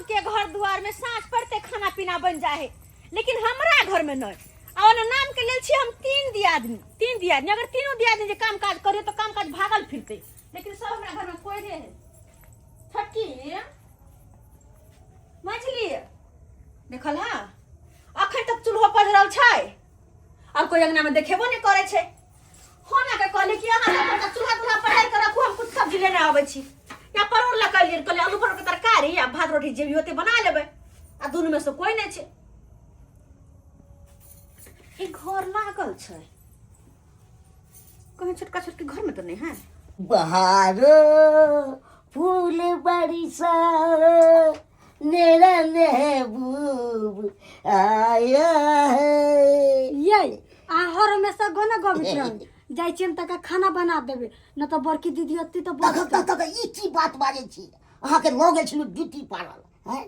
सबके घर दुआर में साँझ पड़ते खाना पीना बन जाए है, लेकिन हमरा घर में नहीं। आ ओना नाम के लेल छी हम तीन दियादनी, तीन दियादनी, अगर तीनों दियादनी जे काम काज करियो तो काम काज भागल फिरते, लेकिन सब हमरा घर में कोई नहीं है। छोटकी मछली देखल हा अखन तक चूल्हो पजरल छै, आब कोई अंगना में देखेबो नहीं करे छै। होना के कहली कि अहाँ सब अपन चूल्हा तुल्हा पजारि के रखू, हम कुछ सब्जी लेने आबै छी या परोड़ लऽ के एलियै, कहलियै आलू परोड़ के तरकारी आ भात रोटी जे भी होतै बना लेबै, आ दुनू में से कोई नहीं छै। ई घर लागल छै कहीं छोटका छोटकी घर में तो नहीं है। बहारो फूल बरसा मेरा महबूब आया है। ये अहाँ हर हमेशा गाना गबैत रहू। जाइ छी हम तका खाना बना देबै, न तऽ बड़की दीदी अत्ती तऽ तखन बजतै। तक ई की बात बाजै छी? अहाँके लऽ गेल छलहुँ ड्यूटी पार्लर, हैं?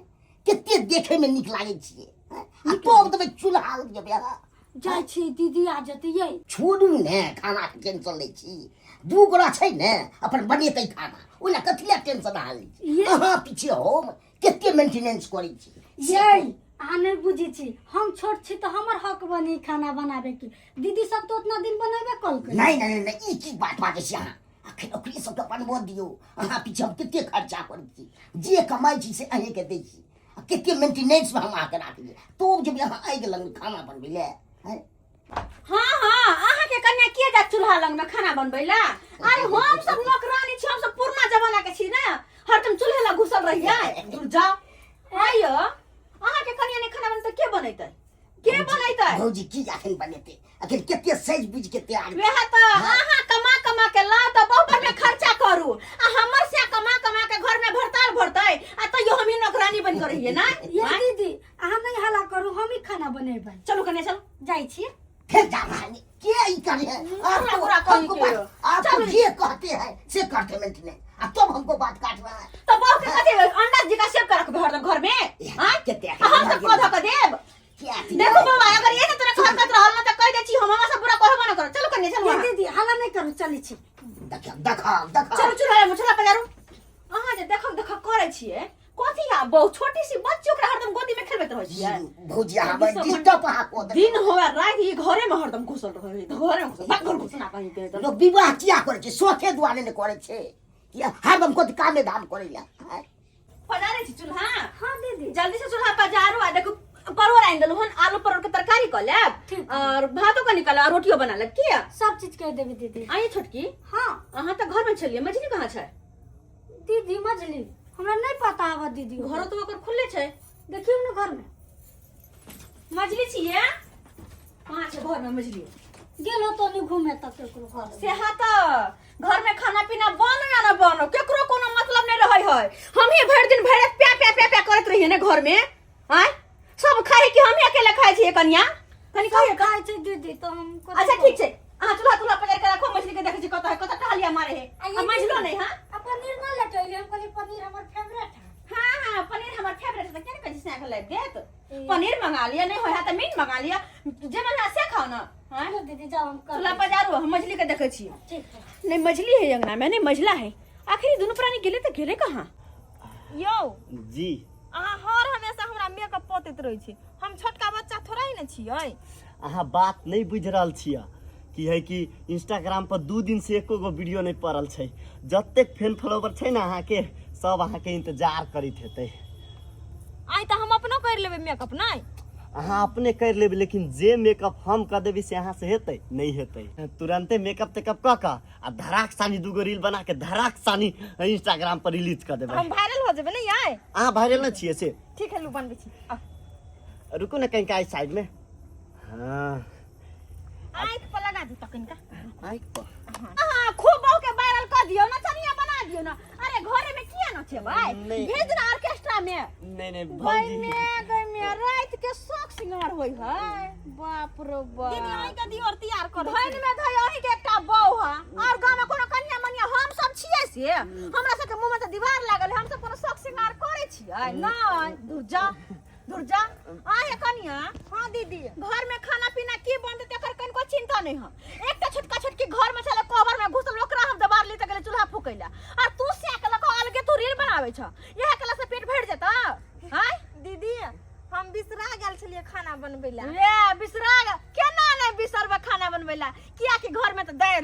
कते देखैमे नीक लागै छियै, हैं? आ तब देबै चूल्हा लग जेबै अहाँ। जाइ छी दीदी आ जेतै। ये छोड़ू ने, खानाके टेंशन लै छी, दू गोरा छै ने अपन बनेतै खाना, ओहि लए कथी लए टेंशन अहाँ लै छी? अहाँ पीछे हम कते मेंटेनेंस करै छी। ये अहाँ नहि बुझै छी, हम छोट छी तऽ हमर हक बनी खाना बनाबे के, दीदी सब तऽ उतना दिन बनेबे कलकै। नहीं नहीं नहीं, ई की बात बाजै छी अहाँ? अखन ओकरे सबके बनबऽ दियौ, अहाँ पीछे हम कते खर्चा करै छी, जे कमाइ छी से अहीँके दै छी, आ कते मेंटेनेंसमे हम अहाँके राखै छी, तब जेबै अहाँ आगि लग खाना बनबै लए, आँय? हाँ हाँ, अहाँ के कन्या के जात चूल्हा लग में खाना बनबै ला? अरे हम सब नौकरानी छी, हम सब पुरना जमाना के छी ना, हरदम चूल्हे लग घुसल रहियै। दूर जाओ। आइयो अहाँ के कन्या ने खाना बनतै, के बनैतै, के बनैतै? भौजी की अखन बनेतै? अखन कते सज बुझ के तैयार वएह तऽ। अहाँ कमा कमा के लाउ तऽ बहुत बढ़िया खर्चा करू, आ हमर से कमा कमा के घर में भरताल भरतै, आ तैयो हम ही नौकरानी बन के रहियै ना। ये दीदी अहाँ नहीं हल्ला करू, हम ही खाना बनेबै। चलू कन्या चलू। जाइ छी। फिर जा रहा है के ई करे है पूरा आपको पूरा कही हमको के। बात आपको चलो। ये कहते हैं से करते मेंटेनेंस, आ तब हमको बात काट रहा है। तो बहू के कथी अंडा जी का सेव कर रखबे हरदम घर में? हाँ? कते आ हम सब कह धऽ के देब। क्या थी? देखो बाबा, अगर ये तोरा हरकत रहल ना त कह दे छी हम, हमरा सब बुरा कहबो ना करब। चलू कन्या चलू ये अहाँ। दीदी हल्ला नहीं करू, चलै छी। देखा देखा देखा। चलू चूल्हा में चूल्हा पजारू। अहाँ जे देखक देखक करै छियै कथी? आ बहु छोटी सी बच्ची, ओकरा हरदम गोदी में खेलबैत रहै छियै। भौजी अहाँ बड़ डिस्टर्ब अहाँ कऽ देलियै। दिन होवे राति ई घरे में हरदम घुसल रहै है, घरे में घुसल, भाग घर घुसना कहीं के तो। लोग विवाह किया करै छै? शौखे दुआरे ने करै छै, किया हरदम कथी कामे धाम करै लए, आँय? पजारै छी चूल्हा? हाँ दीदी। जल्दी से चूल्हा पजारू, आ देखू परोड़ आनि देलहुँ हन, आलू परोड़ के तरकारी कऽ लेब ठीक। और भातो कनि कऽ लेब आ रोटियो बना लेब। किया सब चीज कह देबै दीदी। आइए छोटकी। हाँ। अहाँ तऽ घर में छलियै, मझली कहाँ छै? दीदी मझली हमरा नहीं पता आवा दीदी। घरो तो ओकर खुले छै। देखियौ ने घर में मझली छियै? कहाँ छै घर में मझली? गेल हो तो नहीं घूमे तक केकरो घर। सेहा तऽ घर में खाना पीना बनो या ना बनो केकरो कोनो मतलब नहीं रहै है। हम ही भरि दिन भरि राति प्या प्या प्या प्या करैत रहियै ने घर में, आँय? सब खाइ कि हम ही अकेले खाइ छियै? कनिया कनि कहियै। खाइ छै दीदी तऽ हम कथी अच्छा कहब? ठीक छै, अहाँ चूल्हा तुल्हा पजारि के राखो, मछली के देखै छी कतऽ है, कतऽ टहलिया मारे है। आ ये आ मझलो नहीं। हाँ आ पनीर ना लेके अइली, हम कहली पनीर हमर फेवरेट है। हाँ हाँ, पनीर हमर फेवरेट है, तऽ किया ने कहै छी से लाबि देत? ए। पनीर मंगा लिअ, नहीं होय है तऽ मीट मंगा लिअ, जे मन है से खाओ ना। हाँ चलो दीदी जाओ, हम कर चूल्हा दै छी। पजारू, हम मछली के देखै छी। ठीक है। नहीं मछली है अंगना में, नहीं मझला है। आखिर ई दुनू प्राणी गेले तऽ गेले कहाँ? यौ जी। अहाँ हर हमेशा हमरा मेकअप पोतैत रहै छी, हम छोटका बच्चा थोड़ा ही ने छियै। अहाँ बात नहीं बुझि रहल छियै कि है कि इंस्टाग्राम पर 2 दिन से एको गो वीडियो नहीं पड़ल छै, जतेक फैन फॉलोवर छै ने अहाँके, सब अहाँके इंतजार करैत हेतै। आइ तऽ हम अपनो करि लेबै मेकअप। नहि अहाँ अपने करि लेबै, लेकिन जे मेकअप हम कऽ देबै से अहाँ से हेतै नहीं हेतै। तुरंते मेकअप तेकअप कऽ कऽ आ धराक सानी दूगो रील बना के धराक सानी इंस्टाग्राम पर रिलीज कऽ देबै। हम वायरल हो जेबै ने यार। अहाँ वायरल नहि छियै से। ठीक है, लू बनबै छी। आ। रुकू ने कनिका एहि साइड में। हाँ आँखि पर लगा दू तखन का। आँखि पर। हाँ, खूब बहू के वायरल कर दियौ ना, चनिया बना दियौ ना। अरे घरे में किया नचेबै? नहीं। भेज ना ऑर्केस्ट्रा में। नहीं नहीं भौजी। गई गई में रात के शौक सिंगार होई है, बाप रे बाप। दीदी अहीं के दियोर तैयार करै धन में धई अहीं के एकटा बहू है, और गांव में कोनो कन्या मनिया हम सब छियै से हमरा सबके मुंह में तऽ दीवार लागल है, हम सब कोनो शौक सिंगार करै छियै नहीं। दूर जा दूर जा। आहे कनिया। हाँ दीदी। घर में खाना पीना की बनतै तेकर कनिको चिंता नहीं है। एकटा छोटका छोटकी घर में छले कोबर में घुसल, ओकरा हम दबार ली तऽ गेलै चूल्हा फूकै ला, और तू से के लक अलगे तू रील बनाबै छ, इएह केला से पेट भरि जेतौ? हाँ?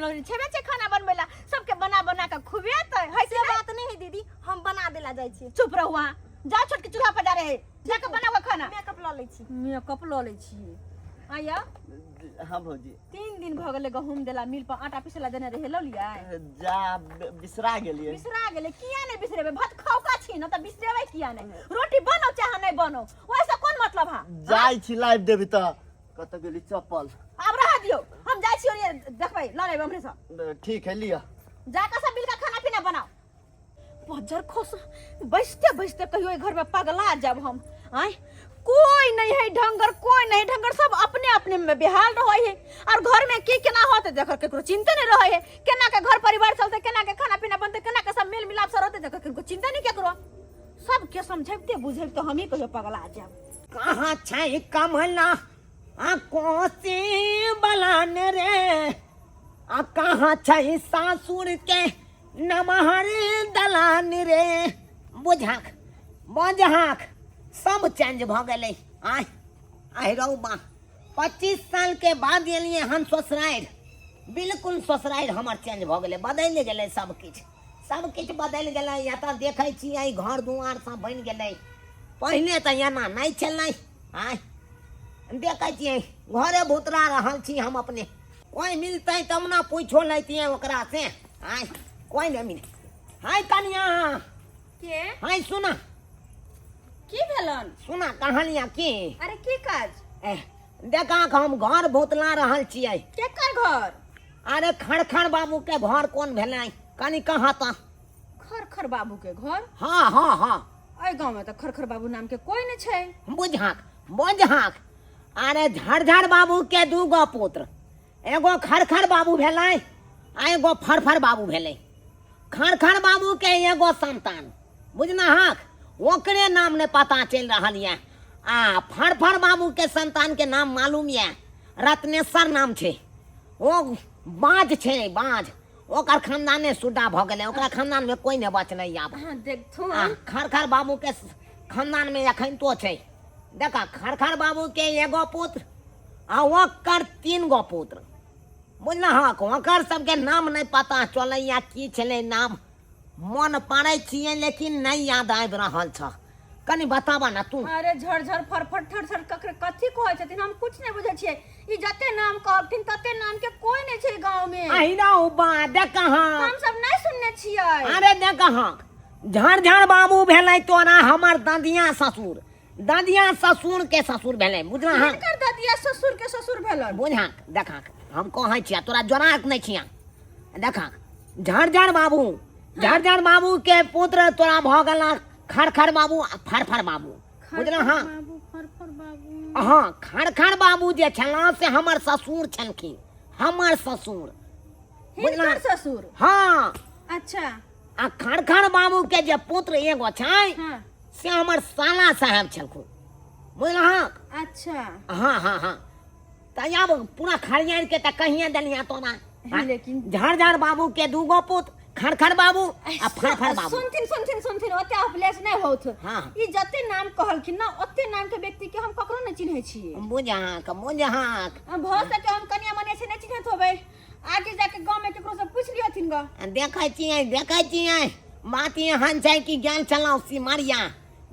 सामग्री छेबे छै खाना बनबै ला सबके बना बना के खुबेतै है से बात नहीं है दीदी, हम बना देला जाइ छी। चुप रहू अहाँ, जाओ छोटकी चूल्हा पर जा रहे, जाके बनाओ खाना। मेकअप लऽ लै छी। मेकअप लऽ लै छी। आया हाँ भौजी। 3 दिन भऽ गेलै गहूम देला मिल पर आटा पिसला देने रहे, लऽ लियै? जा बिसरा गेलियै। बिसरा गेलै? किया नहि बिसरेबै? भात खौका छी ने तऽ बिसरेबै किया नहि? रोटी बनो चाहे नहि बनो, ओहिसँ कोन मतलब हा? जाइ छी लाइव देबी तऽ कतऽ गेली चप्पल? आब रह दियौ, हम जाइ छी ओरिये देखबै लऽ लेबै हमरे सँ। ठीक है, लिअ। जाकऽ सब मिलके खाना पीना बनाओ। बज्जर खोस बैसते बैसते कहियो एहि घर में पगला जाब हम। आय कोई नहीं है ढंगर, कोई नहीं ढंगर, सब अपने अपने में बेहाल रहे है और घर में की केना होते जकर केकरो चिंता नहीं रहे है। केना के घर परिवार चलते, केना के खाना पीना बनते, केना के सब मेल मिलाप से रहते, जकर केकरो चिंता नहीं केकरो। सबके समझबते बुझबते हम ही कहियो पगला जाब। कहाँ छै कमला आ कोसी बलान रे, आ कहाँ छै सासुर के नमहर दलान रे। बुझाक बुझाक सब चेंज भऽ गेलै। आय आय रौ बा, 25 साल के बाद एलियै हम ससुरारि, बिल्कुल ससुरारि हमर चेंज भऽ गेलै, बदलि गेलै सब किछु, सब किछु बदलि गेलै। एतऽ देखै छियै घर दुआर सब बनि गेलै, पहिने तऽ एना नहि छलै। आय देखै छियै घरे भुतरा रहल छी हम अपने, कोइ मिलतै तब ने पूछो लैतियै ओकरा से। आय कोइ नहि मिले। हाय कनिया। के? हाय सुना। की भेलन? सुना कहलिया की? अरे की काज? ए, देखा हम घर भुतला रहल छियै। केकर घर? अरे खड़खड़ बाबू के घर कोन भेलै कनि कहा तऽ। खरखर बाबू के घर? हाँ हाँ हाँ। एहि गाँव में तऽ खरखर बाबू नाम के कोई नहीं छै। बुझाक बुझाक, अरे झरझर बाबू के दू गो पुत्र, एगो खरखर बाबू भेलै आ एगो फरफर बाबू भेलै। खरखर बाबू के एगो संतान बुझना हक, ओकरे नाम नहि पता चलि रहल यऽ। आ फरफर बाबू के संतान के नाम मालूम यऽ, रत्नेश्वर नाम छै। ओ बाज छै बाज, ओकर खानदाने सुड्डा भऽ गेलै, ओकरा खानदान में कोई नहि बचलै आब। अहाँ देखथुन। आ खरखर बाबू के खानदान में एखन तो छै। देखा खरखर बाबू के एगो पुत्र आ ओकर 3 गो पुत्र, बुझलहक? ओकर सबके नाम नहि पता चलैया की छलै नाम, मन पाड़ै छियै लेकिन नहि याद आबि रहल छ, कनि बताबऽ ने तू। अरे झरझर फरफर थरथर ककरे कथी कहै छथिन हम कुछ नहि बुझै छियै। ई जते नाम कहथिन तते नाम के कोई नहि छै गाँव में। अहिना बा देखहाँ, हम सब नहि सुनने छियै। अरे देखहाँ झरझर बाबू भेलै तोरा हमर ददिया ससुर, ददिया ससुर के ससुर भेलै, बुझलहक? हिनकर ददिया ससुर के ससुर भेलन। बुझाक देखा हम कहै छियै तोरा जोराक नहि छिया। देखा झरझर बाबू, झरझर बाबू के पुत्र तोरा भऽ गेल खरखर बाबू आ फरफर बाबू, बुझलहक? बाबू फरफर बाबू। हाँ खरखर बाबू जे छलाह से हमर ससुर छलखिन, हमर ससुर, बुझलहक? हिनकर ससुर? हाँ। अच्छा। आ खरखर बाबू के जे पुत्र एगो छै, हाँ, से हमर साला साहेब छलखुन, बुझलहक? अच्छा। हाँ हाँ हाँ। तऽ आब पूरा खरियार के तऽ कहिए देलिया तोरा। हाँ? लेकिन झरझर बाबू के 2 गो पुत्र, खरखर बाबू आ फरफर बाबू। सुनथिन सुनथिन सुनथिन, ओते अफलेस नहि होत। हाँ। ई जते नाम कहलखिन ना ओते नाम के व्यक्ति के हम ककरो नहि चिन्है छियै। बुझाक बुझाक, भऽ सके हम कनिया मनिया से नहि चिन्हैत होबै, आगे जाके गाँव में केकरो से पूछ लियथिन ग। देखै छियै देखै छियै, बात एहन छै कि गेल छलहुँ सिमरिया,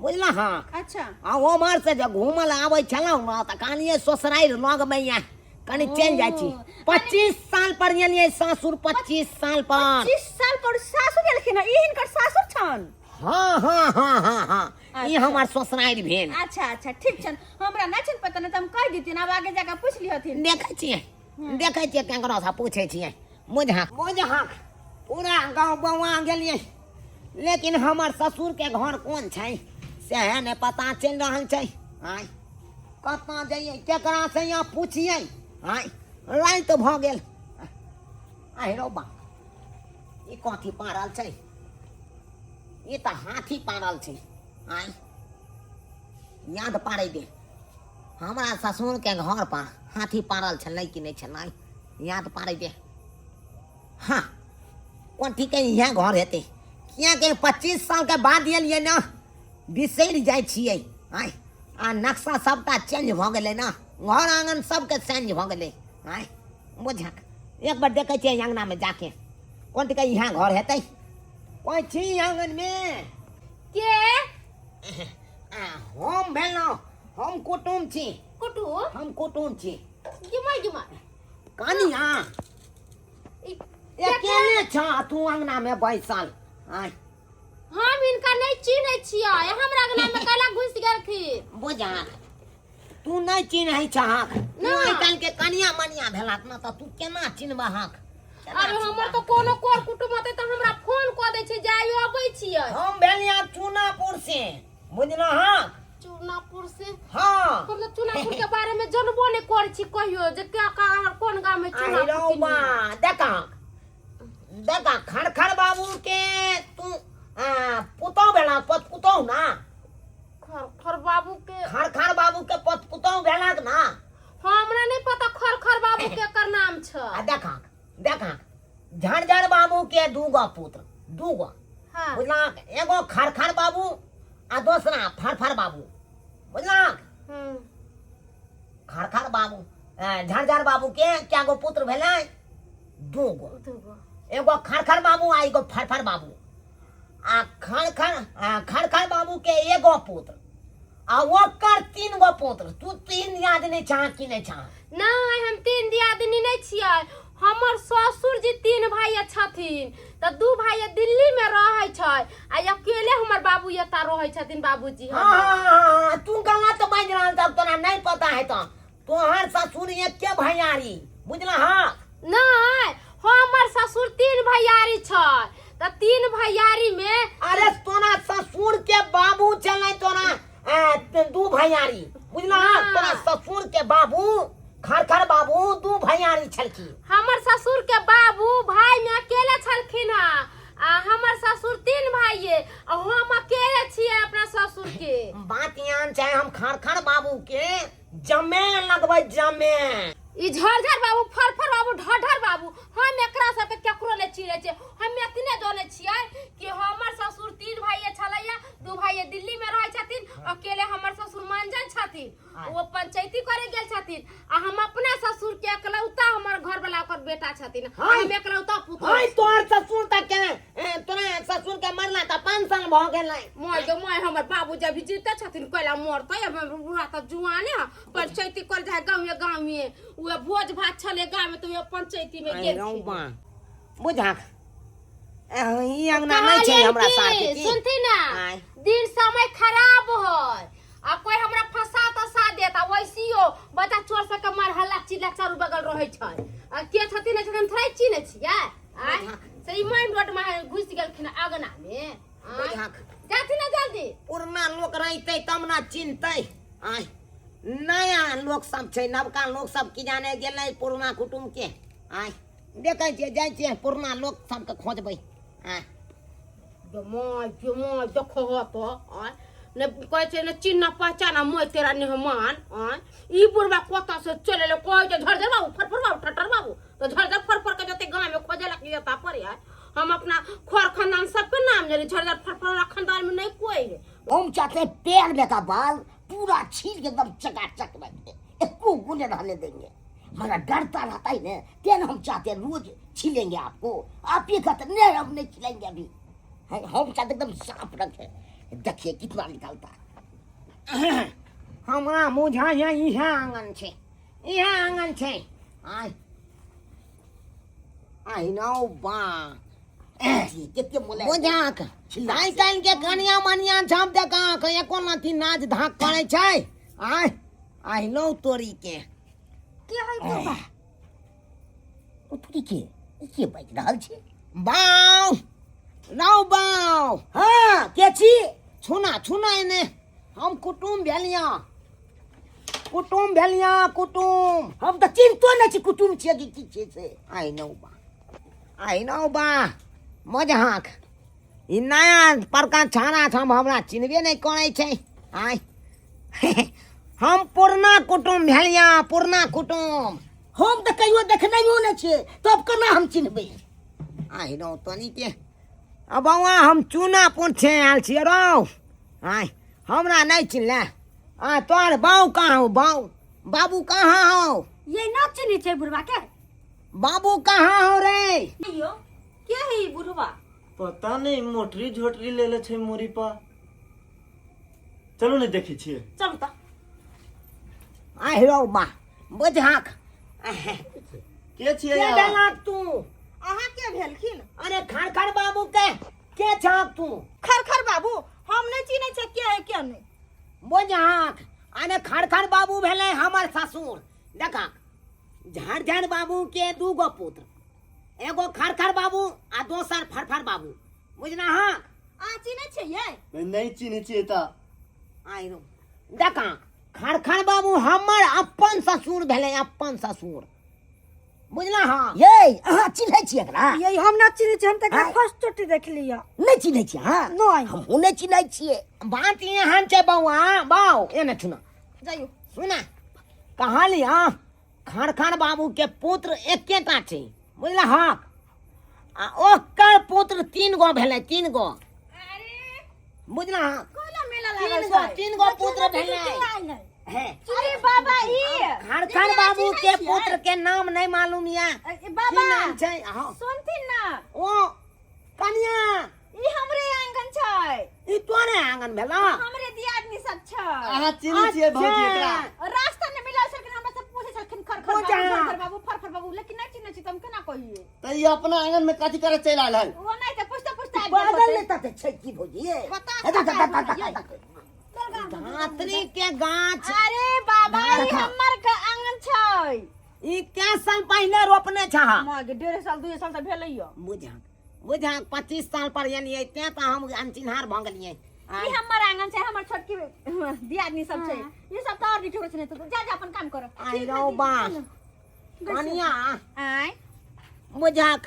बुझलहक? अच्छा। आ ओम्हर से जे घूमल आबै छलहुँ ने तऽ कहलियै ससुरारि लगमे यऽ कनि चलि जाइ छी। 25 साल पर एलियै सासुर, 25 साल पर। 25 साल पर सासुर गेलखिन हँ, ई हिनकर सासुर छन? हाँ हाँ हाँ हाँ हाँ, ई हमर ससुरारि भेल। अच्छा अच्छा ठीक छन, हमरा नहि छन पता, नहि तऽ हम कहि दितियन, आब आगे जाके पूछ लिहथिन। देखै छियै देखै छियै केकरो से पूछै छियै। बुझहक बुझहक, पूरा गाँव बौआ गेलियै लेकिन हमर ससुर के घर कोन छै सएह नहि पता चलि रहल छै। आँय कतऽ जइयै, केकरा से यहाँ पूछियै? आँय राति भऽ गेल। आहि रौ बा, ई कथी पारल छै? ई तऽ हाथी पारल छै। आँय याद पारै दे, हमरा ससुर के घर पर हाथी पारल छलै कि नहि छलै, याद पारै दे। हाँ कोठी के इएह घर हेतै, किएकि 25 साल के बाद एलियै ने, बिसरि जाइ छियै। आँय आ नक्शा सबटा चेंज भऽ गेलै ने, घर आङ्गन सबके चेंज भऽ गेलै। आँय बुझक एक बार देखै छियै अंगना में जाके कोन टिका यहाँ घर हेतै कोइ छी आंगन में के आ, हम भेलहुँ हम कुटुम छी कुटुम हम कुटुम छी गिमा गिमा कनिया ई अकेले छ तू अंगना में बैसल आय हम हिनका नहि चिन्है छियै हमरा अंगना में कैला घुसि गेलखिन बुझा तू नहि चिन्है छहक तू ना। आइ काल्हि के कनिया मनिया भेलक ने तऽ तू केना चिन्हबहक केना अरे हमर तऽ कोनो कर कुटुम होतै तऽ हमरा फोन कऽ दै छै जाइयो अबै छियै हम भेलिया चूनापुर से बुझलहक चूनापुर से हाँ हम तऽ चूनापुर के बारे में जनबो नहि करै छी कहियो जे के कहाँ कोन गाँव में आहि रौ चूनापुर बा देखा देखा खड़खड़ बाबू के तू पुतहु भेला पत पुतहु ना खर खर बाबू के खड़खड़ बाबू के पत पुतहु भेलक ना हमरा नहीं पता खर खर बाबू के एकर नाम छ आ देखा देखा झंझर बाबू के दूगो पुत्र दूगो हाँ बुझलक एगो खड़खड़ बाबू आ दोसरा फरफर बाबू बुझलक खड़खड़ बाबू झंझर बाबू के क्या गो पुत्र भेलै दूगो दूगो एगो खड़खड़ बाबू आ एगो फरफर बाबू आ खड़खड़ आ खड़खड़ बाबू के एगो पुत्र आ ओकर तीन गो पुत्र तू तीन याद नहीं चाह की नहीं चाह नहीं हम तीन दियादनी नहीं छियै हमर ससुर जी तीन भाई छथिन तऽ दू भाई दिल्ली में रहै छै आ अकेले हमर बाबू एतऽ रहै छथिन बाबूजी हाँ हमर। हाँ, हाँ, हाँ, तू गलत बाजि रहल तब तोरा नहीं पता है तो तोहर ससुर एके भैयारी बुझला हाँ नहीं हमर ससुर तीन भैयारी छै तऽ तीन भैयारी में अरे तोरा ससुर के बाबू चले तोरा दू भैयारी बुझला हाँ? हाँ। तोरा ससुर के बाबू खरखर बाबू दू भैयारी छलखिन हमर ससुर के बाबू भाई में अकेले छलखिन हँ आ हमर ससुर तीन भाई ये आ हम अकेले छियै अपना ससुर के बात यान चाहे हम खरखर बाबू के जमे लगबै जमे ई झरझर बाबू फरफर बाबू ढढर बाबू हम एकरा सबके केकरो नहि चिन्है छियै हम एतने जानै छियै कि हमर ससुर तीन भाई छलैया दू भाई दिल्ली में रहै छथिन अकेले हमर ससुर मांजन छथिन ओ पंचायती करे गेल छथिन आ हम अपना ससुर के एकलौता हमर घर वाला ओकर बेटा छथिन हम एकलौता पुतोह हाय तोहर ससुर तक के तोरा ससुर के मरला तऽ 5 साल भऽ गेलै मोय गे मोय हमर बाबू जब जीते छथिन कैला मरतै अब हमर बूढ़ा तऽ जुआने ह पंचायती कर जाय गाँवे गाँवे उहे भोज भात छलै गाँव में तऽ उहे पंचायती में गेल बुझाक ई अंगना नहि छै हमरा साथ की सुनती ना आय। दिन समय खराब है आ कोई हमरा फंसा तसा देत आ वैसियो बच्चा चोर सबके मार हल्ला चिल्ला चारू बगल रहै छै आ के छथिन नहि छथिन थोड़े चिन्है छियै आय से ई मेन रोड में घुसि गेलखिन अगना में आय। बुझाक जाथिन ना जल्दी पुरना लोक रहतै तब ने चिन्हतै आय नया लोक सब छै नवका लोक सब की जाने गेलै पुरना कुटुम्ब के आय देखै छियै जाइ छियै पुरना लोक सबके खोजबै आय जमाय जमाय देखो हो तो आय ने कहै छै ने चिन्ह पहचान मोय तेरा मेहमान आय ई बुढ़बा कतऽ से चलि एलै कहै छै झरझर बाबू फरफर बाबू ठटर बाबू तऽ झरझर फरफर के जते गाँव में खोजे लग जता पर आय हम अपना खर खानदान सबके नाम जानी झरझर फरफर खानदान में नहीं कोई है हम चाहते हैं पैर में का बाल पूरा छील के एकदम चकाचक रखे एको गुने रहने देंगे मगर डरता रहता ही ना तेन हम चाहते हैं रोज छीलेंगे आपको आप ये कहते नहीं हम नहीं छिलेंगे अभी हैं, हम चाहते एकदम साफ रखे देखिए कितना निकलता है हमरा बुझाइए इहे आंगन छै इहे आंगन छै आय आइ नौ बा कते मोला बुझाक आइ काल्हि के कनिया मनिया छाप देखा एको लाथी नाच धाक करै छै आय आइ लौ तोरी के के है बुढ़बा ओ तोरी के ई के बाजि रहल छै बाउ रौ बाउ हाँ के छी छुना छुना एने हम कुटुम भेलिया कुटुम भेलिया कुटुम हम तऽ चिन्हतो नहि छी कुटुम छियै कि की छियै से आइ नौ बा आइ नौ बा मजहाक ई नया परका छाना छम हमरा चिन्हबे नहि करै छै आइ हम पुरना कुटुम भेलिया पुरना कुटुम हम तऽ कहियो देखनैयो नहि छियै तब केना हम चिन्हबै आइ रौ तनी के आ बौआ हम चूनापुर छै आयल छियै रौ आइ हमरा नहि चिन्हले आ तोहर बाउ कहाँ हौ बाउ बाबू कहाँ हौ ये न चिन्है छै बुढ़बा के बाबू कहाँ हो रे? यो के है ई बुढ़वा? पता नहीं, मोटरी झोटरी लेले छै मोरी पर। चलू ने देखै छियै। चलू तऽ। आहि रौ बा, बुझाक। के छियै के अहाँ? भेलाक तू? अहाँ के भेलखिन? अरे खड़खड़ बाबू के के छाक तू? खरखर बाबू हम नहीं चिन्है छियै के है के नहीं। बुझाक, अरे खड़खड़ बाबू भेलै हमर ससुर। देखा, झाड़ झाड़ बाबू के दू गो पुत्र, एगो खड़खड़ बाबू आ दोसर फरफर बाबू, बुझना? हाँ। अहाँ चिन्है छियै? नहि चिन्है छियै तऽ। आइरो देखा, खड़खड़ बाबू हमर अपन ससुर भेलै, अपन ससुर, बुझला? हाँ। ये अहाँ चिन्है छियै एकरा? ये हम ना चिन्है छियै, हम तऽ एकरा आँय? फर्स्ट चोटी देखलियै। नहि चिन्है छियै अहाँ? नहि। हमहूँ नहि चिन्है छियै। बात एहन छै बौआ, बाउ एने सुना। जाइयो। सुना, कहलियै खड़खड़ बाबू के पुत्र एकेटा छै, बुझला? हाँ, आ ओकर पुत्र तीन गो भेलै, तीन गो, बुझला? कोला मेला तीन लागल गो छै? तीन गो पुत्र भेलै। हे। अरे बाबा, ई खड़खड़ बाबू के पुत्र के नाम नहीं मालूम या ए, की बाबा नाम छै? हाँ। सुनथिन ना। ओ कनिया, ई हमरे आंगन छै। ई तोरे आंगन भेला? हमरे दियादनी सब छै। अहाँ चिन्है छियै भौजी एकरा? रास्ता में मिलल छलखिन, हमरा सब पूछे छलखिन खर खर पूजा। बाबू, खर खर बाबू, फर फर बाबू, लेकिन नहीं चिन्है छी त हम केना कहिए? तऽ ई अपना आंगन में कथी करे चलि आयल है? ओ नहीं त पूछते पूछते आबि गेल बदल होतै। लेता तऽ छै की भौजी? पता हे, देख, देख, देख, ये। देख, देख। धात्री के गाछ। अरे बाबा, ई देखा। हमर के आंगन छै। ई कै साल पहिले रोपने छह? माँ के 1.5 साल 2 साल त भेलै यो। बुझा बुझा, 25 साल पर एलियै तें तऽ हम अनचिन्हार भऽ गेलियै। ई हमर आंगन छै, हमर छोटकी दियादनी सब छै। ई सब त और नहीं केकरो छै, नहीं। जा जा, अपन काम कर। आइ रौ बा, कनिया। आय। बुझक,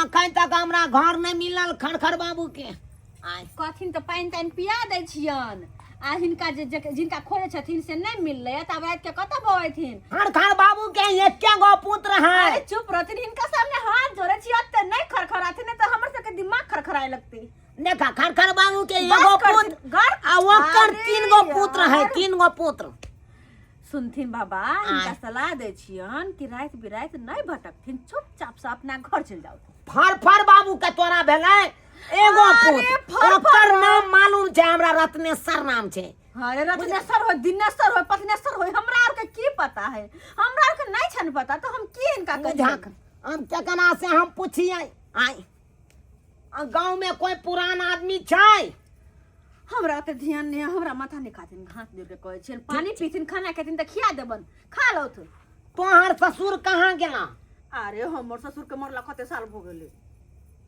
अखन तक हमरा घर नहि मिलल खड़खड़ बाबू के। आय। कहथिन तऽ पानि तानि पिया दै छियन, आ हिनका जे जिनका खोजै छथिन से नहि मिललै, तऽ आब राति के कतऽ बौएथिन? खड़खड़ बाबू के एके गो पुत्र है। अरे चुप रहथिन, हिनका सामने हाथ जोड़े छी, तऽ नहि खरखराथिन, नहि तऽ हमर सबके दिमाग खरखराए लगतै। देखा, खड़खड़ बाबू के बस एगो करथिन, पुत्र घर आ ओकर अरे तीन गो पुत्र है। यार। तीन गो पुत्र। सुनथिन बाबा, हिनका आय। सलाह दै छियन कि राति बिराति नहि भटकथिन, चुपचाप से अपना घर चलि जाउ। फर फर बाबू के तोरा भेलै एगो अरे, पुत्र, फर फर ओकर नाम मालूम छै हमरा, रत्नेश्वर नाम छै। अरे रत्नेश्वर हो, दिनेश्वर हो, पत्नेश्वर हो, हमरा आर के की पता है? हमरा आर के नहीं छन पता, तो हम की इनका बुझाक, कहिए? हम केकरा से हम पूछिए? आय, आ गाँव में कोई पुरान आदमी छै? हमरा तऽ ध्यान नहीं है, हमरा माथा नहीं खाथिन। घास जोड़ के कहै छियन, पानी पीथिन, खाना खेथिन तऽ खिया देबन, खा लौथ। तोहर ससुर कहाँ गेला? अरे हमर ससुर के मरला कते साल भऽ गेलै।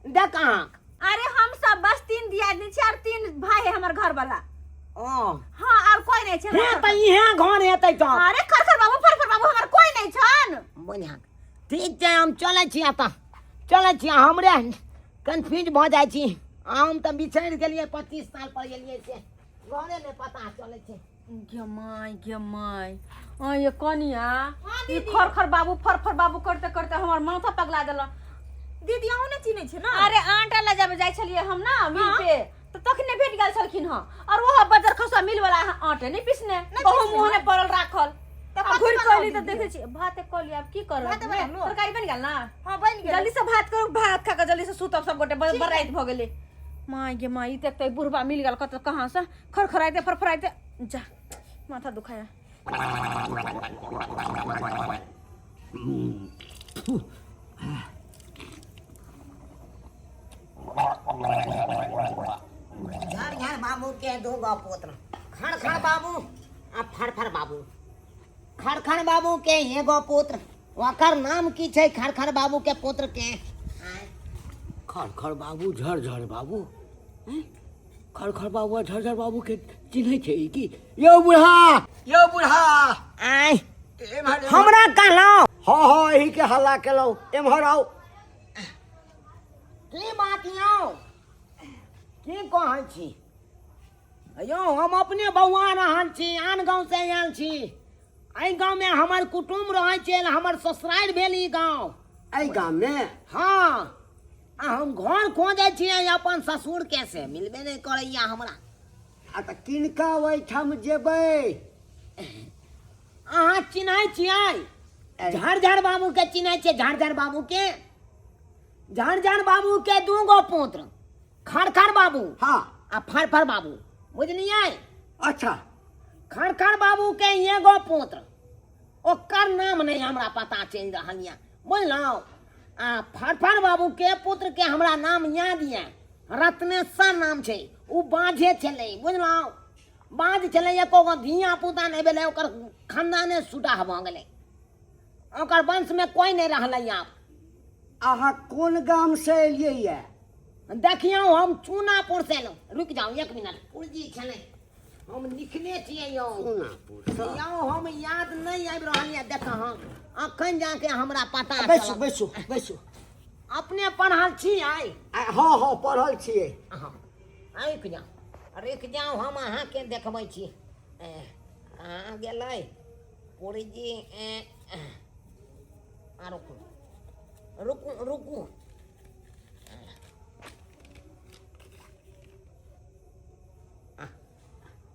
देख अहाँ। अरे हम सब बस तीन दियादनी छी और तीन भाई है हमर घर वाला। ओ। हाँ, और कोई नहीं छै। हे, तऽ इहे घर हेतै तऽ। अरे खर खर बाबू, फर फर बाबू, हमर कोई नहीं छन। बुझा, ठीक छै, हम चलै छी एतऽ, चलै छी। हमरे कन्फ्यूज भऽ जाइ छी, हम तऽ बिछड़ि गेलियै, 25 साल पर गेलियै से घरे नहि पता चलै छै। गे माय, गे माय, आ ये कनिया, ई खर खर बाबू, फर फर बाबू करते करते हमर माथा पगला देला। दीदी, अहूँ नहि चिन्है छियै ने? अरे आटा ले जाबे जाइ छलियै हम ना मिल पे, तऽ तखने भेट गेल छलखिन हँ, और वह बजर खसुआ मिल वाला आटे नहि पिसने, गहूम मुँह ने पड़ल राखल। तऽ आ कथी घुरि बनाउ कऽ तऽ दीदी? देखै छी भाते कऽ लिअ, आब की करब? भाते बनाउ। तरकारी बनि गेल ना? हँ, बनि गेल। जल्दी से भात करू, भात खा कऽ जल्दी से सुतब सब गोटे। बड़ राति भऽ गेलै। माय गे माय, ई तऽ एकटा बुढ़बा मिल गेल कतऽ कहाँ से, खरखराइते फरफराइते, जा माथा दुखाया। झार झार बाबू के दू गो पुत्र, खड़ खड़ बाबू आ फड़ फड़ बाबू। खड़ खड़ बाबू के एगो पुत्र, ओकर नाम की छै खड़ खड़ बाबू के पुत्र के? खड़ खड़ बाबू, झर झर बाबू, हैं? खड़ खड़ बाबू आ झर झर बाबू के चिन्है छै ई की? यौ बुढ़ा, यौ बुढ़ा। आय। एम्हर एम्हर। हमरा कहलहुँ? हँ हँ, एही के हल्ला केलहुँ, एम्हर आउ। की बात यौ, की कहै छी यौ? हम अपने बौआ रहल छी, आन गाँव से आयल छी। एहि गाँवमे हमर कुटुम्ब रहै छै, हमर ससुरारि भेल ई गाँव। एहि गाममे? हँ, आ हम घर खोजै छियै अपन ससुर के, से मिलबे नहि करैया हमरा। आ तऽ किनका ओहिठाम जेबै? अहाँ चिन्है छियै? झाड़ झाड़ बाबू के चिन्है छियै? झाड़ झाड़ बाबू के, झाड़ झाड़ बाबू के दू गो पुत्र, खड़खड़ बाबू आ फड़फड़ बाबू, बुझलियै? अच्छा। खड़खड़ बाबू के एगो पुत्र, ओकर नाम नहीं हमरा पता चलि रहल यऽ, बुझलहुँ? आ फड़फड़ बाबू के पुत्र के हमरा नाम याद यऽ, रत्नेश्वर नाम छै। ओ बाझे छलै, बुझलहुँ? बाझ छलै, एको गो धिया पुता नहि भेलै। ओकर खानदाने सुटाह भऽ गेलै, ओकर वंशमे कोइ नहि रहलै आब। अहाँ कोन गाम से एलियै यऽ? देखियौ, हम चूनापुर से एलहुँ। रुकि जाउ एक मिनट, पुर्जी छलै, हम लिखने छियै यौ। चूनापुर से? यौ, हम याद नहि आबि रहल यऽ। देख हँ, अखन जाके हमरा पता बैसू। चलल। बैसू, बैसू। अपने पढ़ल छी आइ? हँ हँ, पढ़ल छियै। हँ, रुकि जाउ, रुकि जाउ, हम अहाँके देखबै छी। कहाँ गेलै पुर्जी? आ रुकू, रुकू, रुकू।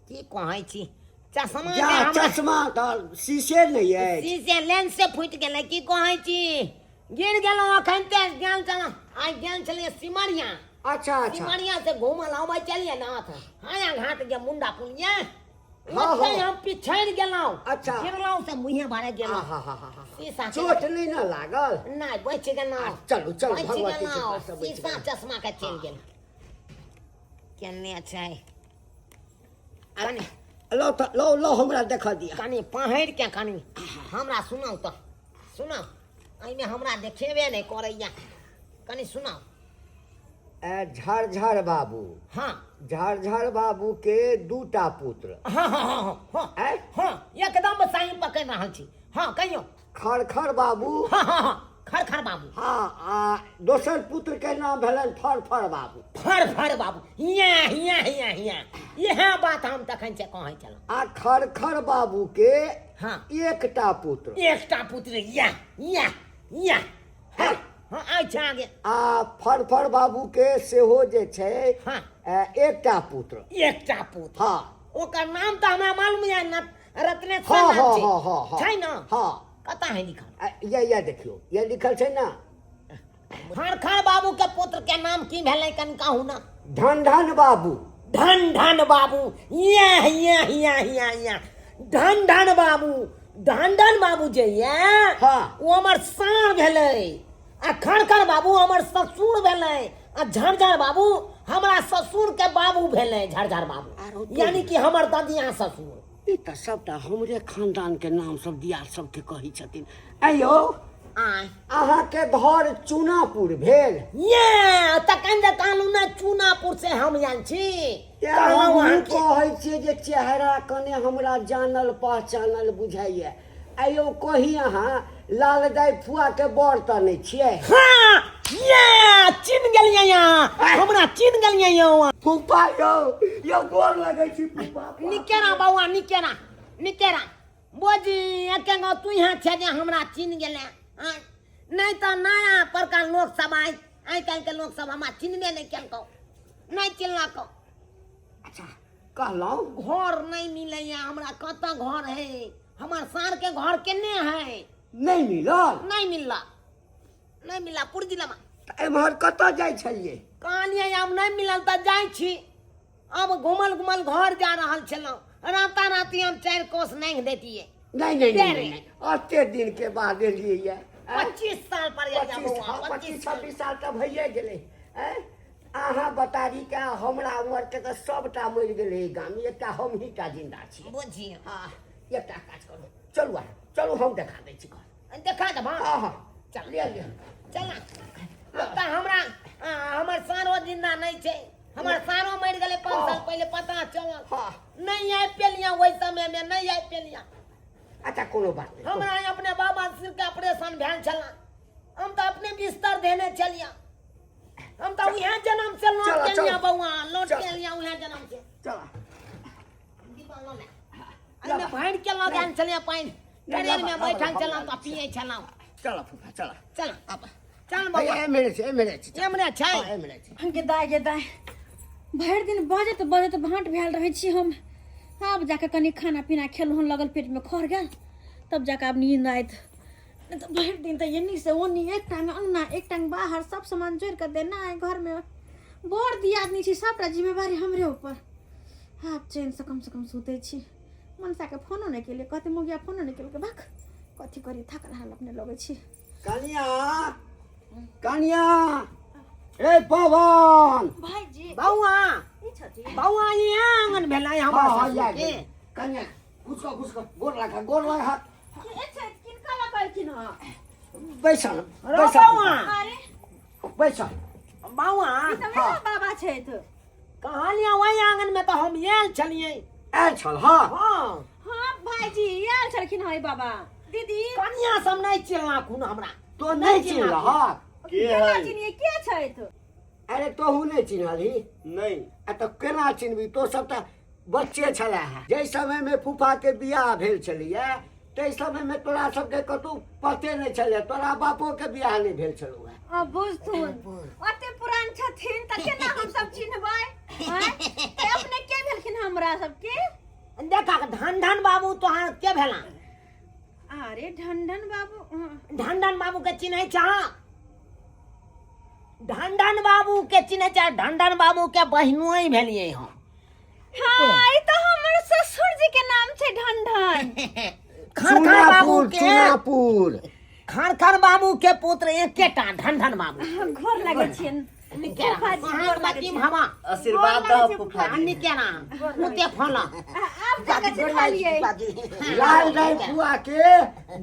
की कहै छी, चश्मा जा के हमरा चश्मा तऽ शीशे नहि अछि। शीशे लेंस से फूटि गेलै। की कहै छी, गिर गेलहुँ अखन ते गेल छलहुँ, आइ गेल छलियै सिमरिया। अच्छा अच्छा। सिमरिया से घूमल अबै चलियै नाथ हाया घाट जे मुंडा पुल ये, हँ, ओतै हँ। हम पिछड़ि गेलहुँ। अच्छा। गिरलहुँ से मुँहे भरे गेलहुँ। आहा हा हा हा। शीशा के चोट नहि ने लागल? नहि, बचि गेलहुँ। चलू चलू। बचि भगवती गेलहुँ। कृपा से बचि शीशा गेलहुँ। चश्मा के चलि गेल। केने छै कनि? लौ तऽ, लौ लौ, हमरा देखऽ दिअ। कनि पहिर के कनि हमरा सुनाउ तऽ, सुनाउ। एहिमे हमरा देखेबे नहि करैया, कनि सुनाउ। झर झर बाबू। झर झर बाबू के दूटा पुत्र। हँ हँ हँ हँ हँ। आँय? हँ, एकदम सही पकड़ि रहल छी। हँ, कहियौ। खड़खड़ बाबू। हँ हँ हँ, खड़खड़ बाबू। हँ, आ दोसर पुत्र के नाम भेलनि फड़फड़ बाबू। फड़ फड़ बाबू, हियाँ हियाँ हियाँ हियाँ, इएह बात हम तखन से कहै छलहुँ। आ खड़खड़ बाबू के एकटा पुत्र। एकटा पुत्र, इएह इएह इएह। हँ हँ, अच्छा आगे। आ फड़फड़ बाबू के सेहो जे छै एकटा पुत्र। एकटा पुत्र। ओकर नाम तऽ हमरा मालूम यऽ न, रत्नेश्वर नाम छै। हँ हँ हँ। छै ने? हँ। कतऽ है लिखल? ये देखियौ, ये लिखल छै ने। खड़खड़ बाबू के पुत्र के नाम की भेलै, कनि कहू ने। धन धन बाबू। धन धन बाबू, इएह इएह इएह इएह इएह धन धन बाबू। धन धन बाबू जे ये ओ हमर सार भेलै, आ खड़खड़ बाबू हमर ससुर भेलै, आ झरझर बाबू हमरा ससुर के बाबू भेलै। झरझर बाबू यानी कि हमर ददिया ससुर। ई तऽ सबटा हमरे खानदान के नाम सब दियाद सबके कहै छथिन। आइयो आय? अहाँके घर चूनापुर भेल? ये तखन जे कहलहुँ ने चूनापुर से हम आयल छी। कहलहुँ हमहूँ अहाँके कहै छियै जे चेहरा कने हमरा जानल पहचानल बुझाइए। आइयो कही, अहाँ लाल दाइ फुआ के बर तऽ नहि छियै? हाँ, ये चिन्ह गेलियै अहाँ हमरा, चिन्ह गेलियै यौ। फूफा यौ, यौ, गोर लगै छी फूफा। निकेरा बौआ, निकेरा, निकेरा। बोजी, एके गो तू यहाँ छै जे हमरा चिन्ह गेले आँय। नहि तऽ नया परका लोक सब आइ काल्हि के लोक सब हमरा चिन्हबे नहि केलकौ, नहि चिन्हलकौ। अच्छा, कहलहुँ घर नहि मिलैया हमरा। कतऽ घर है? हमर सार के घर केने है? नहि मिलल? नहि मिलला, नहि मिलला पुर जिलामे। तऽ एम्हर कतऽ जाइ छलियै? कहलियै आब नहि मिलल तऽ जाइ छी। अब घुमल घुमल घर जा रहल छलहुँ, राता राती हम 4 कोस नांघि दैतियै। नहि नहि नहि नहि, अते दिन के बाद एलियै ये। 25 साल पर एलियै। 25 बौआ। हँ, 25 25 साल। 26 साल तऽ भइए गेलै। आँय? अहाँ बतारी के हमरा उमर के तऽ सबटा मरि गेलै एहि गाम मे, एकटा हमही टा जिंदा छी। बुझियौ। हँ, एकटा काज करू, चलू अहाँ चलू, हम देखा दै छी घर। देखा देबा? हँ हँ। चल। लिअ लिअ। चल। अब तऽ हमरा हमर सारो जिंदा नहि छै, हमर सारो मरि गेलै 5 साल पहिले। पता चलल नहि आबि पेलियै, ओहि समय मे नहि आबि पेलियै। अच्छा, कोनो बात नहि। हमरा अपने बाबा सिर के ऑपरेशन भेल छल, हम तऽ अपने बिस्तर देने छलियै। हम तऽ उएह जन्म से लौट चलो, के लिया चलो। बौआ, लौट चलो। के लिया उएह जन्म से। चल। एहिमे भरि के लऽ गेल छलियै पानि, नहि, ट्रेन मे लाबा, बैठल लाबा, छलहुँ लाबा। तऽ पियै छलहुँ। चल फूफा, चल। चल अब, चल बौआ। एम्हरे छै, एम्हरे छै। एम्हरे छै? हँ, एम्हरे छै। गे दाय, गे दाय, भरि दिन बजैत बजैत भाँट भेल रहै छी हम। आब जाके कनि खाना पीना खेलहुँ हन, लगल पेटमे खर गेल, तब जाके आब नींद आयत। नहि तऽ भरि दिन तऽ एन्नी से ओन्नी एक टांग अंगना एक टांग बाहर सब सामान जोड़ि कऽ देना है घरमे। बड़ दियादनी छी, सबटा जिम्मेवारी हमरे ऊपर। आब चैनसँ कमसँ कम सुतै छी। मनसाके फोनो नहि केलियै, कहतै मौगिया फोनो नहि केलकै। भक, कथी करी, थाकल हारल अपने लगै छी। कनिया, कनिया, ए पवन भाईजी। बौआ। ई छथिन बौआ, ई आंगन भेलै हमर हाँ, हाँ, ससुर या के। कनिया, घुस घुस, गोर लगा, गोर लगा। के छथि? किनका लऽ कहलखिन हँ? बैसल। रौ बैसल। बौआ। अरे। बैसल। बौआ। ई तऽ मेरा बाबा छथि। कहलियै ओहि आंगन में तऽ हम आयल छलियै। आयल छल, हाँ। हाँ। हाँ भाईजी, आयल छलखिन हँ ई बाबा। दीदी। कनिया सब नहि चिल्लाखुन हमरा। तो नहीं चिन्हलहक? के केना है? चिन्हियै, के छथि? अरे, तोहू नहीं चिन्हलही? नहीं। आ तऽ केना चिन्हबी, तो सब तऽ बच्चे छला है। जाहि समय में फूफा के बियाह भेल छलैया, ताहि समय में तोरा सबके कतौ पते नहि छलै। तोरा बापो के बियाह नहि भेल छलौ है। आ बुझथुन, ओते पुरान छथिन तऽ केना हम सब चिन्हबै? आँय? ते अपने के भेलखिन हमरा सबके? देखा, धन धन बाबू तोहार के भेला? अरे, ढंढन बाबू, हाँ। धन धन बाबू के चिन्है छह? धन धन बाबू के चिन्है छह? धन धन बाबू के बहिनोई भेलियै हम। हाँ, ई तऽ हमर ससुर जी के नाम छै ढंढन। खान खान बाबू चुनापुर के चुनापुर। खान खान बाबू के पुत्र एकेटा धन धन बाबू। गोर लगै छियनि फूफा जी, गोर लगै की छियनि। भावा। आशीर्वाद दह फूफा जी। निके ना मुते फल। आब जाके चिन्हलियै। लाल दाई फुआ के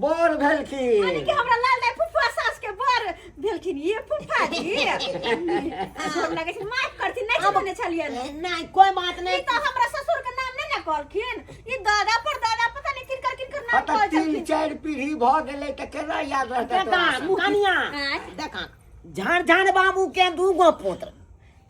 बर भेलखिन। यानी कि हमरा लाल दाई फुफा सास के बर भेलखिन ये फुफा जी। गोर लगै छै, माफ करथिन, नहि चिन्हने छलियनि। नहीं, कोई बात ई नहीं। तऽ हमरा ससुर के नाम नहि ने कहलखिन। ई दादा पर दादा पता नहि किनकर किनकर हाँ नाम तऽ कहै तीन छलखिन। चारि पीढ़ी भऽ गेलै तऽ केना याद रहतै देखा तोरा सबके? कनिया। आँय? देखा, झाड़ झाड़ बाबू के दू गो पुत्र,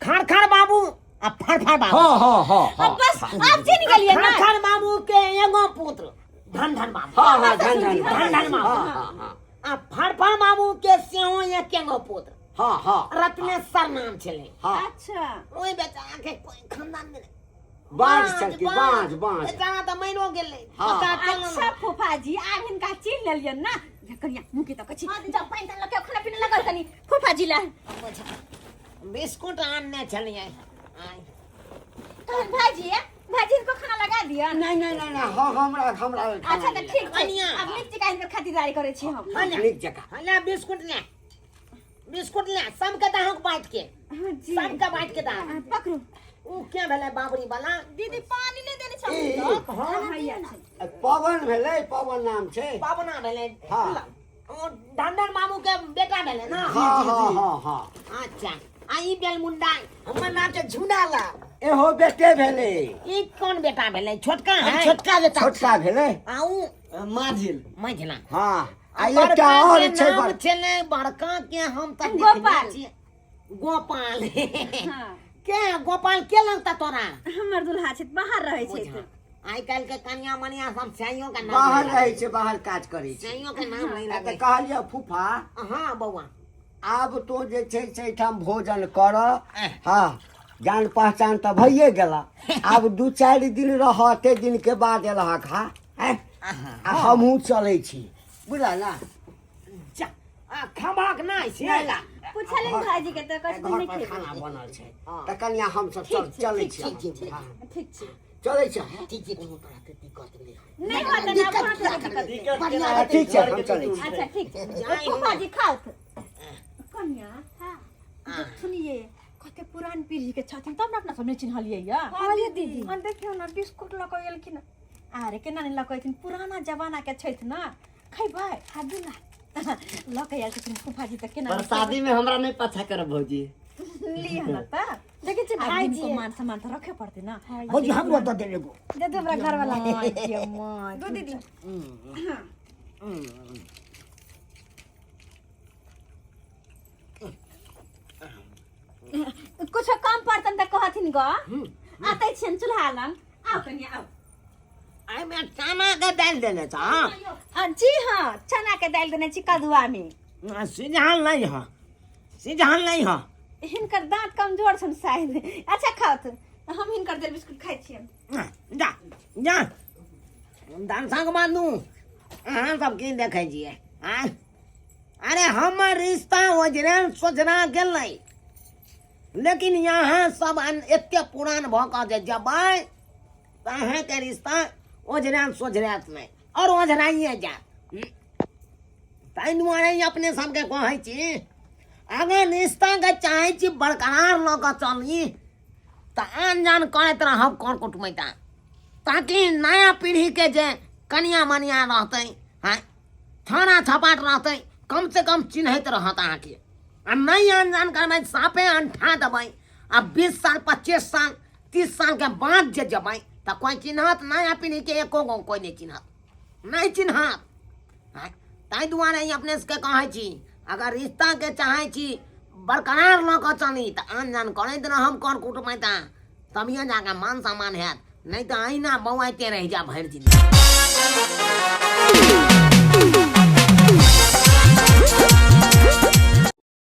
खार खार बाबू आ फरफर बाबू। हाँ हाँ हाँ हाँ। अब बस, आब चिन्ह गेलियै खार ना। खार बाबू के एगो पुत्र धन धन बाबू। हाँ हाँ, धन धन। धन धन बाबू। हाँ हाँ हाँ। आ फरफर बाबू के सेहो एके गो पुत्र। हाँ हाँ। रत्नेश्वर नाम छलै। हाँ। अच्छा। ओहि बेचारा के कोई खानदान में नहीं। बाँझ छलखिन, बाँझ बाँझ। बेचारा तऽ मरियो गेलै। हाँ। पता चलल। अच्छा फूफा जी, आब हिनका चिन्ह लेलियनि ना। या कनिया, मुँह के तकै छी, जाउ पानि तानि लऽ के आउ, खाना पीना लगल कनि फूफा जी लए। बिस्कुट आनने छलियै आइ। तहन भाईजी, भाईजी, हिनको खाना लगा दिअ। नहीं नहीं नहीं नहीं, हाँ, हमरा हमरा खाना अच्छा तऽ नहीं। ठीक छै। कनिया। आब नीक जकाँ हिनकर खातिरदारी करै छी हम। हाँ। नीक जकाँ। हाँ, ले बिस्कुट, ले बिस्कुट, ले सबके दहक बाँट के। हाँ जी। सबके बाँट के दहक। पकड़ू। उ के भेलै बाबरी वाला? दीदी, पानी नहि देने छौ? ई, हाँ, हैया छै। पवन भेलै, पवन नाम छै। पाबना भेलै। हाँ। ओ ढंढन मामू के बेटा भेलै ना? हाँ हाँ हाँ हाँ। अच्छा, आ ई बेल मुंडा? हमर नाम छै झुनालाल। एहो बेटे भेलै। ई कोन बेटा भेलै, छोटका है? छोटका बेटा। छोटका भेलै। आ उ माझिल। मझिला। हाँ, आ बड़का एकटा और के छै। नाम छलै बड़का के, हम तऽ देखने गोपाल। छियै। गोपाल। हाँ। के गोपाल के लगता तोरा? हमर दुल्हा छै, बाहर रहै छै। बुझा, आइ काल्हि के कनिया मनिया सब सैयो के नाम बाहर नहि रहै छै, बाहर काज करै छै। सैयो के नाम नहि आ तऽ लगै। कहलियै फूफा। हाँ बौआ। आब तो जे छै से एहिठाम भोजन कर। हाँ, जान पहचान तऽ भइए गेला। आब दू चारि दिन रह, ते दिन के बाद एलहक। हा हैं? आ हमहूँ चलै छी, बुझल ना? जा, आ खबाक नहि से। पुछलिन भाईजी के तऽ कहै छथिन घर नहि पर खेबै। खाना बनल छै। हाँ। तऽ कनिया, हमसब ठीक छै, चलै ठीक छी। छै, ठीक हाँ, ठीक छै। चलै छी। ठीक छै, कोनो तरहके दिक्कत नहि होइ। नहि होतै ने, आब कहाँ तरहके दिक्कत? दिक्कत बढ़िआँ केना हेतै। हेतै? ठीक छै, घर हम के चलै तऽ छी। अच्छा ठीक छै। जाइ फूफा जी खाउथ। कनिया, सुनिए, कते पुरान पीढ़ी के छथिन तब ने अपना सब नहि चिन्हलियै या। हाँ दीदी। हाँ, देखियौ ने, बिस्कुट लऽ कऽ एलखिन। अरे, केना नहि लऽ कऽ एथिन, पुराना जमाना के छथि ने। खैबै? हाँ, दू ना। लऽ कऽ आयल छथिन फूफा जी तऽ केना नहि? प्रसादी में हमरा नहीं पाछा करब भौजी। लिअ ने तऽ। देखै छी आब भाईजी। हिनको मान सम्मान तऽ रखे पड़तै ने। भौजी, हमरो दऽ देब एगो। दे दे हमरा घर वाला। माय माय। दू दीदी। कुछो कम पड़तन तऽ कहथिन ग। आतै छियनि चूल्हा लग। आउ कनिया, आउ। एहिमे चना के दालि देने छ? जी हाँ, चना के दालि देने छी कदुआ में। सिझाल नहीं है, सिझाल नहीं है। हिनकर दांत कमजोर छन शायद। अच्छा खाउथ, हम हिनकर देल बिस्कुट खाइ छियनि। जा जा। दर्शक बंधु, अहाँ सब की देखै छियै? आँय अरे हमर रिश्ता ओझरान सोझरा गेलै, लेकिन यहाँ सब एते पुरान भऽ कऽ जे जेबै तऽ अहाँके रिश्ता ओझरान सोझरायत नहि आओर ओझराइए जायत। ताहि दुआरे ई अपने सबके कहै छी, अगर रिश्ताके चाहै छी बरकरार लऽ कऽ चली तऽ आन जान करैत रहब कर कुटुमैता, ताकि नया पीढ़ीके जे कनिया मनिया रहतै, हँ छाना छपाट रहतै, कम से कम चिन्हैत रहत अहाँके। आ नहि आन जान करबै, साफे अंठा देबै, आ 20 साल 25 साल 30 सालके बाद जे जेबै तऽ कोइ चिन्हत? नया पीढ़ीके एको गो कोइ नहि चिन्हत, नहि चिन्हत। ताहि दुआरे ई अपने सबके कहै छी, अगर रिश्ताके चाहै छी बरकरार लऽ कऽ चली तऽ आन जान करैत रहब कर कुटमैता, तभिए जाकऽ मान सम्मान हैत, नहि तऽ अहिना बौआइते रहि जायब भरि जिंदगी।